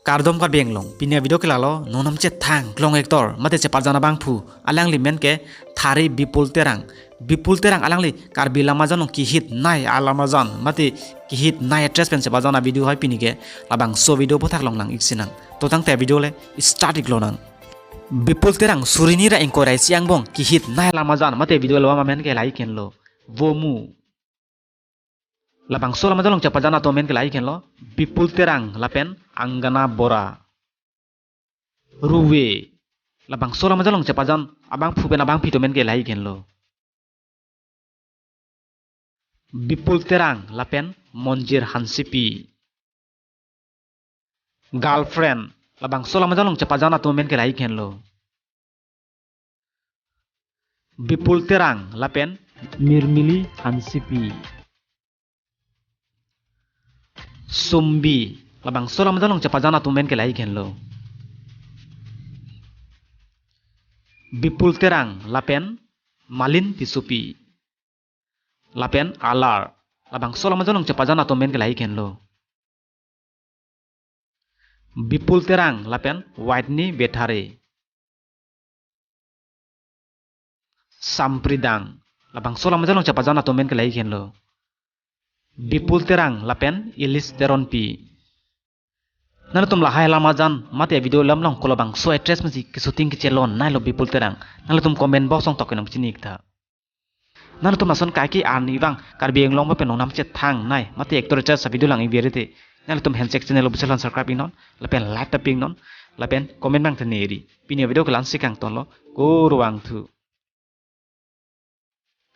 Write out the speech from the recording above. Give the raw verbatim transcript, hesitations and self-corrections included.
Kardom Karbi Anglong, pini avideo ke lalo, nongnam chethang klong actor mate chepajan abangphu, alangli men ke Thari Bipul Terang. Bipul Terang alangli Karbi Lamajan along kehit nei alamajan mate kehit nei actress pen chepajan avideo hai pini ke, labangso video aphuthak longnang iksinang. To tangte video le start iklonang. Bipul Terang suri hini ra ingkoi ra isi angbong kehit nei alamajan mate video album amen ke lahai henlo, Vomu. Labangso alamajan along chepajan atum amen ke lahai henlo, Bipul Terang lapen Angana Bora. Ruve. Labangso alamajan along chepajan abangphu pen abangpi atum amen ke lahai henlo, Bipul Terang lapen Monjir Hansepi. Girlfriend. Labangso alamajan along chepajan atum amen ke lahai henlo, Bipul Terang lapen Mirmili Hansepi. Sumbi. Labangso alamajan along chepajan atum amen ke lahai henlo, Bipul Terang lapen Malin Tissopi. Lapen Alar. Labangso alamajan along chepajan atum amen ke lahai henlo, Bipul Terang lapen Whitney Bethare. Sampridang. Labangso alamajan along chepajan atum amen ke lahai henlo, Bipul Terang lapen Ilis Teronpi. Nanglitum lahai alamajan mate video alam along kolabangso actress pensi keshooting kechelon neilo Bipul Terang, nanglitum comment box along tok kenong chini iktha. Nanglitum lason kaike arni abang Karbi Anglong apen nongnam chethang nei mate actor actress avideo lang-ik beri te, nanglitum handshake channel official an subscribe iknon, lapen like ta pi iknon, lapen comment abang ta neri. Pini avideo ke la-ansi kangtonlo, kurvangthu.